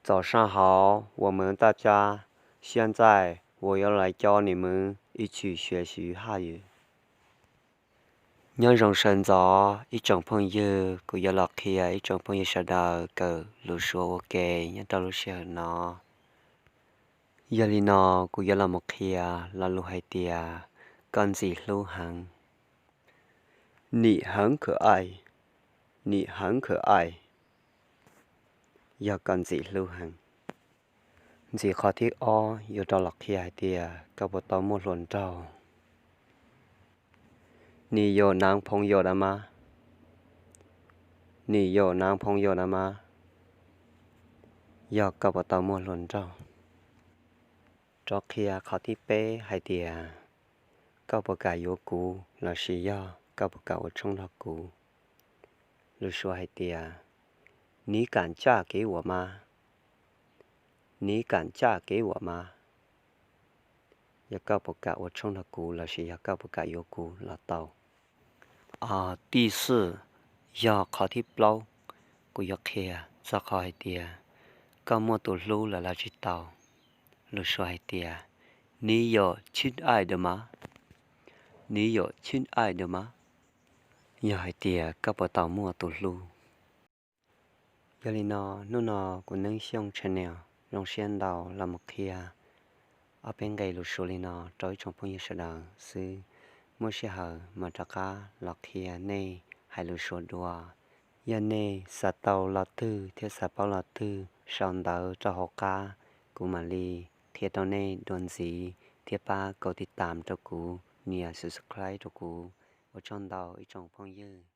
早上好，我们大家现在我要来教你们一起学习汉语。 Nyob zoo sawv ntxov ib tsoom phooj ywg, kuv yuav los qhia ib tsoom phooj ywg sawv daws kawm lus Suav ua ke nyob rau lub sij hawm no. Yog li no, kuv yuav los mus qhia lo lus hais tias koj ntxim hlub heev. 你很可爱, 你很可爱, yog koj ntxim hlub heev. Ntxiv qhov thib ob yuav rov los qhia hais tias koj puas tau muaj hluas nraug. 你有男朋友了吗? 你有男朋友了吗? Yog koj puas tau muaj hluas nraug. Rov qhia qhov thib peb hais tias koj puas kam yuav kuv lossis yog koj puas kam ua tshoob nrog kuv. Lus Suav hais tias 你敢嫁给我吗? 你敢嫁给我吗? Yog koj puas kam ua tshoob nrog kuv lossis yog koj puas kam yuav kuv los tau. 第四, yog qhov thib plaub, kuv yuav qhia txog qhov hais tias koj muaj tus hlub lawm los tsis tau. Lus Suav hais tias 你有亲爱的吗? 你有亲爱的吗? Yog hais tias koj puas tau muaj tus hlub. Yog li no, hnub no kuv Neeb Xyooj channel zoo siab ntau los mus qhia ob peb nqe lus Suav li no rau ib tsoom phooj ywg sawv daws xwb. Muaj sij hawm mas rov qab los qhia nej hais lus Suav dua. Yog nej xav tau lo twg thiab xav paub lo twg, sau ntawv rau hauv qab, kuv mam li qhia rau nej dua ntxiv thiab pab kaum tiv tam rau kuv, nias subscribe rau kuv. Ua tsaug ntau ib tsoom phooj ywg.